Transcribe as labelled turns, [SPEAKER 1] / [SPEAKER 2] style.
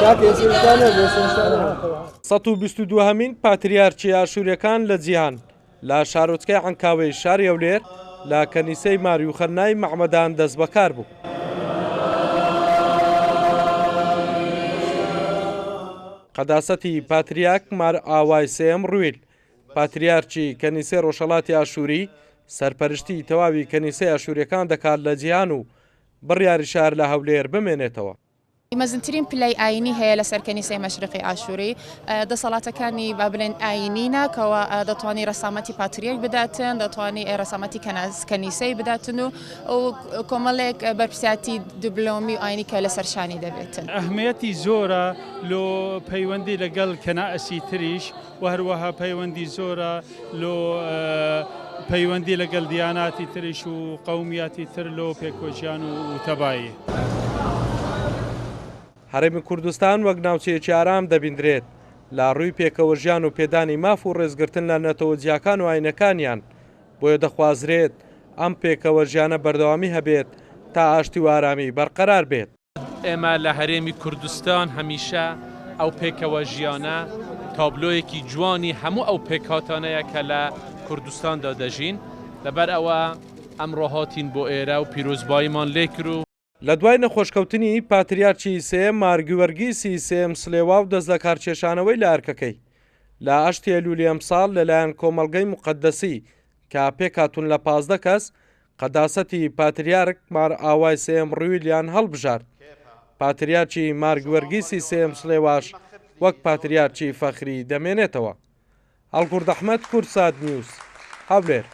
[SPEAKER 1] 122 هەمین پاتریارکی ئاشووریەکان لە جیهان لە شارۆچکەی عەنکاوەی شاری هەولێر لە کەنیسەی مار یوخەننای مەعمەدان دەستبەکار بوو. قەداسەتی پاتریاک مار ئاوای سێیەم ڕویل، پاتریارکی کەنیسەی ڕۆژهەڵاتی ئاشووری، سەرپەرشتی تەواوی کەنیسەی ئاشووریەکان دەکات لە جیهان و بڕیاریشە هەر لە هەولێر بمێنێتەوە.
[SPEAKER 2] مەزنترین پلەی ئایینی هەیە لەسەر کەنیسەی مەشرقی ئاشووری، دەسەڵاتەکانی با بلێن ئایینی نا کەوا دەتوانی ڕەسامەتی پاتریەک بداتن، دەتوانی ڕەسامەتی کەنیسەی بداتن و کۆمەڵێک بەرپرسیاتی دبلۆمی و ئایینی کە لەسەر شانی دەبێتن.
[SPEAKER 3] ئەهمەیەتی زۆرە لۆ پەیوەندی لەگەڵ کەنائسی تریش و هەروەها پەیوەندی زۆرە لۆ پەیوەندی لەگەڵ دیاناتی تریش و قەومیاتی تر لۆ پێکوەژیان و تەبایی.
[SPEAKER 1] هەرێمی کوردستان وەک ناوچەیەکی ئارام دەبیندرێت لە ڕووی پێکەوەژیان و پێدانی ماف و ڕێزگرتن لە نەتەوە جیاکان و ئاینەکانیان، بۆیە دەخوازرێت ئەم پێکەوەژیانە بەردەوامی هەبێت تا ئاشتی و ئارامی بەرقەرار بێت.
[SPEAKER 4] ئێمە لە هەرێمی کوردستان هەمیشە ئەو پێکەوە ژیانە تابلۆیەکی جوانی هەموو ئەو پێکهاتانەیە کە لە کوردستاندا دەژین، لەبەر ئەوە ئەمڕۆ هاتین بۆ ئێرە و پیرۆزباییمان لێکرد و.
[SPEAKER 1] لە دوای نەخۆشکەوتنی پاتریارکی سێیەم مار گیوەرگیسی سێیەم سلێوا و دەستلەکارکێشانەوەی لە ئەرکەکەی لە هەشتی ئەیلولی ئەمساڵ لەلایەن کۆمەڵگەی موقەدەسی کە پێکهاتوون لە 15 کەس قەداسەتی پاتریارک مار ئاوای سێیەم ڕویلیان هەڵبژارد. پاتریارکی مار گوەرگیسی سێیەم سڵێواش وەک پاتریارکی فەخری دەمێنێتەوە. هەڵگورد ئەحمەد، کوردسات نیوز، هەولێر.